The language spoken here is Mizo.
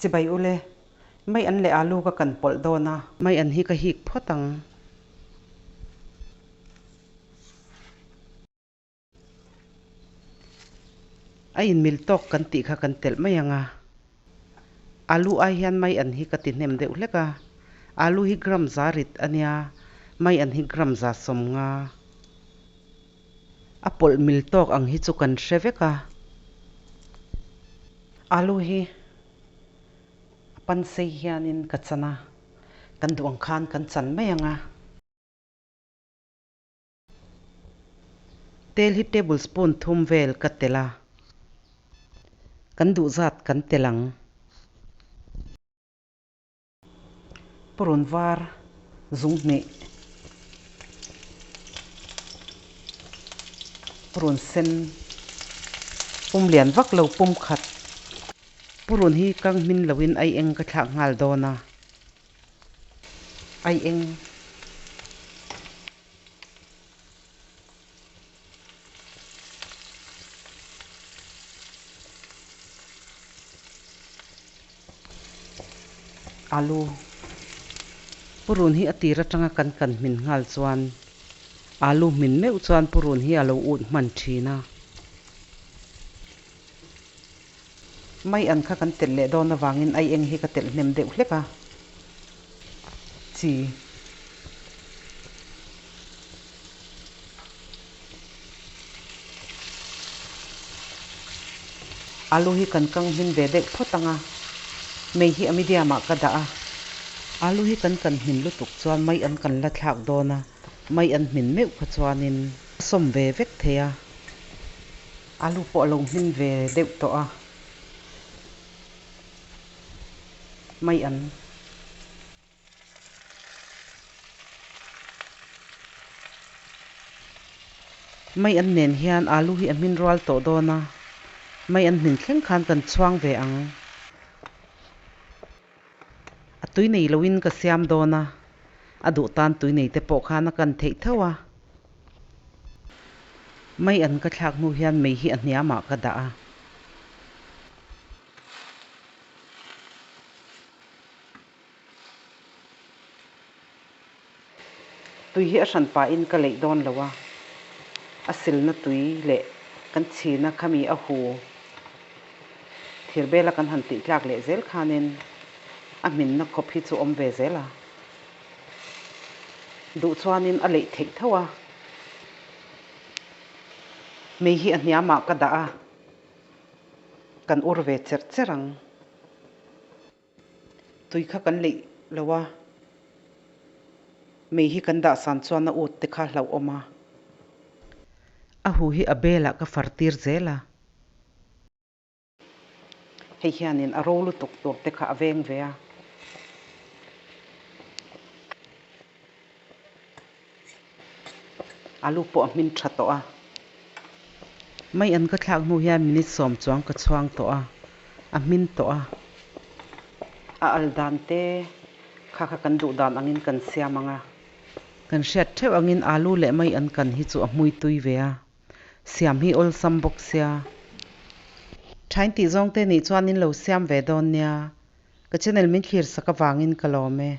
Chibai ule, mai an leh alu ka kan pawlh dawn a. Mai an hi ka hik phawt ang. A inmil tawk kan tih kha kan telh mai ang a. Alu ai hian mai an hi ka ti hnem deuh hlek a. Alu hi gram za rit a nia, mai an hi gram za 50. A pawlh mil tawk ang hi chu kan hre vek a. Alu hi a pan sei hianin ka chan a, kan duh ang khan kan chan mai ang a. Tel hi tablespoon thum vel ka telh a, kan duh zat kan telh ang. Purun var zung hnih, purun sen pum lian vak lo pum khat. Purun hi kang hmin loin ai eng ka thlak nghal dawn a, ai eng. Alu purun hi a tir atanga kan kan hmin nghal chuan alu hmin meuh chuan purun hi a lo ut hman thin a. Mai an kha kan telh leh dawn avangin ai eng hi ka telh hnem deuh hlek a, chi. Alu hi kan kang hmin ve deuh phawt ang a, mei hi a medium ah ka dah a. Alu hi kan kan hmin lutuk chuan mai an kan la thlak dawn a, mai an hmin meuh kha chuanin a sawm ve vek thei a. Alu pawh a lo hmin ve deuh tawh a, mai an. Mai an nen hian alu hi a hmin rual tawh dawn a, mai an hmin thleng khan kan chhuang ve ang. A tui nei loin ka siam dawn a, a duh tan tui nei te pawh khan a kan theih tho a. Mai an ka thlak hnu hian mei hi a hniamah ka dah a. Tui hi a hran pahin ka leih dawn lo a, a silna tui leh kan chhina khami a hu thirbela kan han tih tlak leh zel khanin a hminna khawp hi chu awm ve zel a, duh chuanin a leih theih tho a, mei hi a hniamah ka dah a, kan ur ve cher cher ang. Tui kha kan leih lo a, mei hi kan dah san chuan a ut te kha hlauhawm a. A hu hi a belah ka far tir zel a. Hei hianin a ro lutuk tur te kha a veng ve a. Alu pawh a hmin tha tawh a. Mai an ka thlak hnu hian minute 10 chuang ka chhuang tawh a, a hmin tawh a. A al dan te kha kha kan duh dan angin kan siam ang a. Kan hriat theuh angin alu leh mai an kan hi chu a hmui tui ve a, siam hi awlsam bawk sia. Thain tih zawng te nih chuan in lo siam ve dawn nia, ka channel min thlir sak avangin ka lawm e.